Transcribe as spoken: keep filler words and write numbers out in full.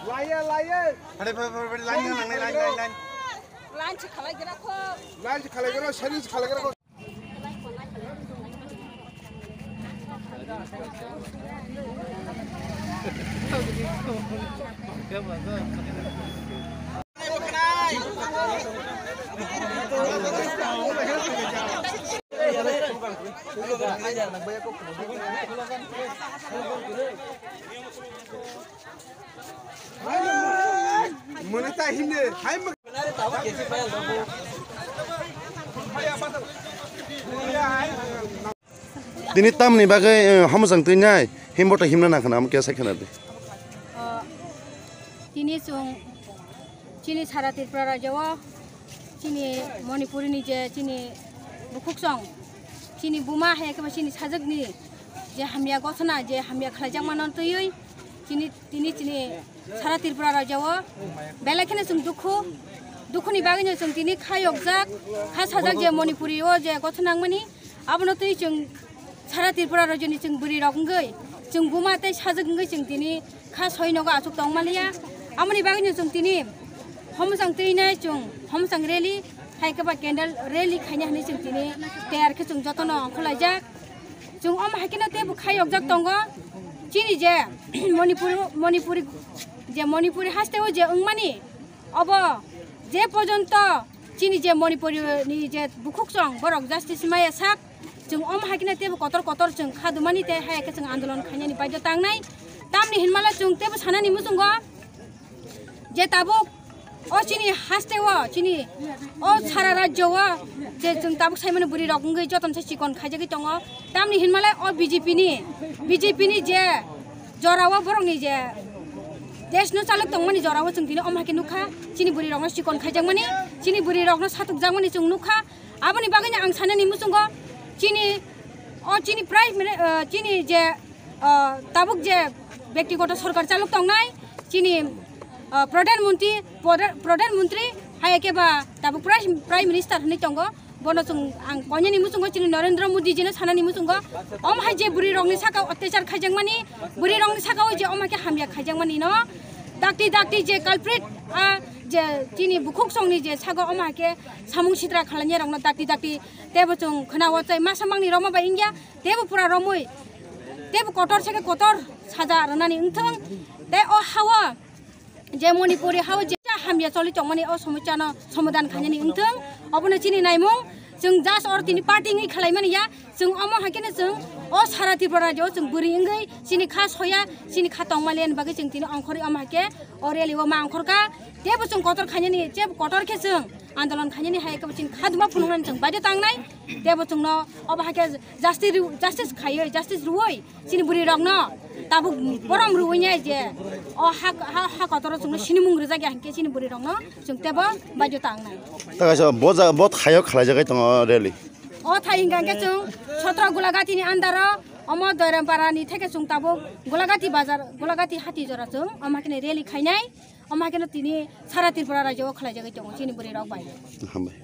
Laya, laya. Hade, hade, hade, hade, line, line, line, line, line. Line se khalai gira kho. Line se khalai gira, sari se khalai gira kho. Mane ta himne, hai ma- Tini tamni bagwi, eh, hamjang twi nai, himbo ta himna nang khna, amo khe sai khna di. O, tini chwng chini sara Tripura rajyo o chini Manipuri ni je chini bukhuksong, chini buma hai khe chini sajwk ni je hamya gothona, je hamya khlaijak mano twiwi chini, tini chini sara Tripura rajyo o belai kheno chwng dukhu, dukhuni bagwino chwng tini kha yokjak, kha sajak je Manipuri o je gothona wngmani, abono twi chwng sara Tripura rajyoni chwng bwrwi rok wngwi, chwng buma tei sajwk wngwi chwng tini kha soi nogo achuk tong maliya. Amoni bagwino chwng tini homsang twi nai chwng homsang rally hai khe ba candle rally khaina hinwi chwng tini tayar khe chwng jotono ongkhorlaijak. Chwng omo hai kheno teibo kha yokjak tongo. Chini je Manipur, Manipuri, je Manipuri haste o je wngmani, obo je porjonto Chini je Manipuri ni je bukhuk chwng borok justice maya sak, chwng om hai khe tebo kotor kotor chwng kha dumani tei hai khe chwng andolon khainani baidyo tangnai. Tamni hinmale chwng tebo sanani muchungo je tabuk o chini haste o, chini o sara rajyo o je chwng tabuk saimani bwrwi rok wngwi jotono se chikon khaijagwi tongo. Tamni hinmale o B J P ni, B J P ni je jorao borokni je desh no chalok tongmani jorao chwng tini om hai khe nukha, chini bwrwi rokno chikon khaijakmani, chini bwrwi rokno satukjakmani chwng nukha. Aboni bagwino ang sanani muchungo chini o chini prime mini-, ah, chini je, ah, tabuk je bektigoto sorkar chalok tongnai, chini, ah, Pradhan Mantri, Pradhan, Pradhan Mantri hai khe ba tabuk prime, Prime Minister hinwi tongo. Bono chwng ang koinani muchungo chini Narendra Modi jino sanani muchungo, om hai je bwrwi rokni saka o attachar khaijakmani, bwrwi rokni saka o je om hai khe hamya khaijakmani no dakti dakti je culprit, a je chini bukhuk songni je saka om hai khe samung sitra khlainai rokno dakti dakti tebo chwng khwnao chai masa mangni roma bai wngya, tebo pura romwi tebo kotor se khe kotor saja rwnani wngthwng. Tei o hao je Manipuri hao je hamya choli tongmani o somosya no somadan khainani wngthwng, obono chini naimung. Chwng just or tini party wngwi khwlaimani ya, chwng omo hai kheno chwng o sara Tripura rajyo chwng bwrwi wngwi chini kha soya, chini kha tongmani bagwi chwng tini ongkhorwi omo hai khe o rally o ma ongkhorkha. Tebo chwng kotor khainani, tebo kotor khe chwng andolon khainani hai khe chini kha duma phunuknani chwng baidyo tangnai. Tebo chwngno obo hai khe justice ri-, justice khaiwi, justice rwwi chini bwrwi rokno tabuk borom rwinai je o ha, ha, ha kotoro chwngno sinimung rwjak ya hinkhe chini bwrwi rokno chwng tebo baidyo tangnai. Ta kaisa bo ja-, bo thaio khlaijagai tongo rally. O thai hinkha hinkhe chwng sotro Gulagati ni under o omo Doirampara ni theke chwng tabuk Gulagati bazar, Gulagati hati jora chwng omo hakheno rally khainai, omo hakheno tini sara Tripura rajyo o khlaijagwi tongo chini bwrwi rok bai. Hambai.